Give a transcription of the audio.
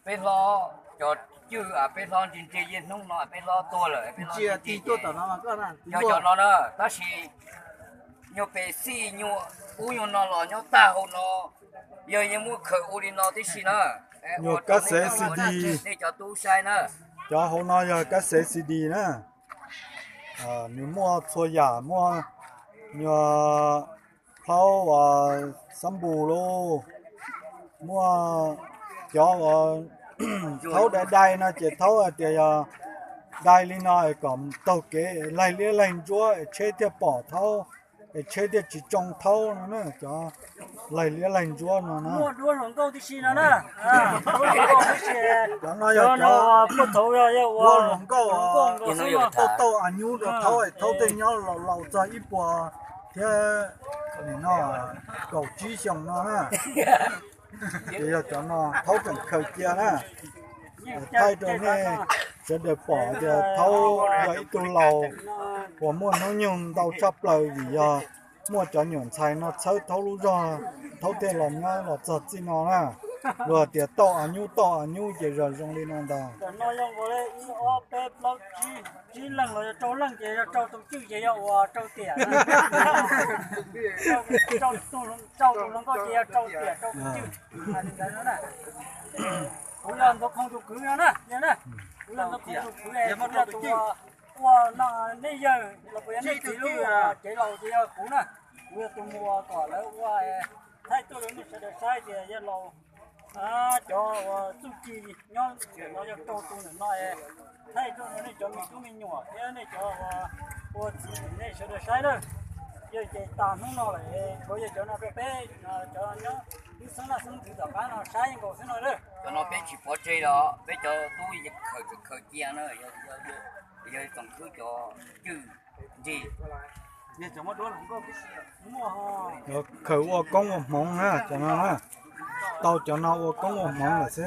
Peb hlob cov cwj, peb hlob ntsia ntsia yeej hnub no peb hlob tuag lawm, peb hlob ntsia ntsia, yog cov no na, tab sis nyuag pes xij nyuag ub nyuag no los nyob tag hauv no, yog yeej muab khaws ua li no tib si na. Nyuag kab xev C D, nej cov tub saib na. Cov hauv no yog kab xev C D na. Nws muaj txhua yam, muaj nyuag thaub uas xab npus lauj, muaj cov uas thaub dai dai no ces thaub hais tias yog dai li no es kom taug kev laig liab laig ntsuab es tsheb thiaj pom thaub, es tsheb thiaj tsis tsoo thaub no na, cov laig liab laig ntsuab no na. Cov no yog cov duab hluas nkauj, tau tauj a nyub rau thaub, thaub tej nyob laus laus txog ib puas thiab no kaum tsib xyoos no na. Ces yog cov no thaub tseem khaws cia na. Thaij rau nej sawv daws pom tias thaub yog ib tug laus uas muaj hnub nyoog ntau tshaj plaws vim yog muaj cov nyuam ntxhais no txhawb thaub lub zog, thaub thiaj los nyob los txog txij no na. Luag tias tauj a nyub tauj a nyub ces zog zoo li no ntag. Tam no yog nkaus li ib ob peb plaub tsib, tsib leej los yog rau leej ces yog rau tus cwj ces yog ua rau tiam. Rau tus hluas nkauj ces yog rau tiam rau tus cwj. Kuv yog ntxuav khoom tus kwv no na, kuv yog ntxuav khoom tus kwv, kuv yog tus ua no, nej yawg los puas yog nej txiv lub cev laus ces yog kuv na. Kuv yog tus mus ua kom lawv ua, thaij tuaj rau nej sawv daws saib tias yawg laus cov uas txuj ci nyob ntawm no yog rau tus ntawm no, thaij tuaj rau nej cov me tub me nyuam thiab nej cov uas ua txiv nej sawv daws saib lawm. Yog ces tas hnub no lawm, tshuav yog cov no rau peb cov nyob lub xeeb laj xeeb ntxwv tom qab no saib nkaus xwb no lawm. Cov no peb tsis pov tseg los peb cov tub khaws khaws cia na, yog tsoom khwb cov cwj ntsig. Khaws ua koob ua hmoov na cov no na, tau cov no ua koob ua hmoov lawm xwb.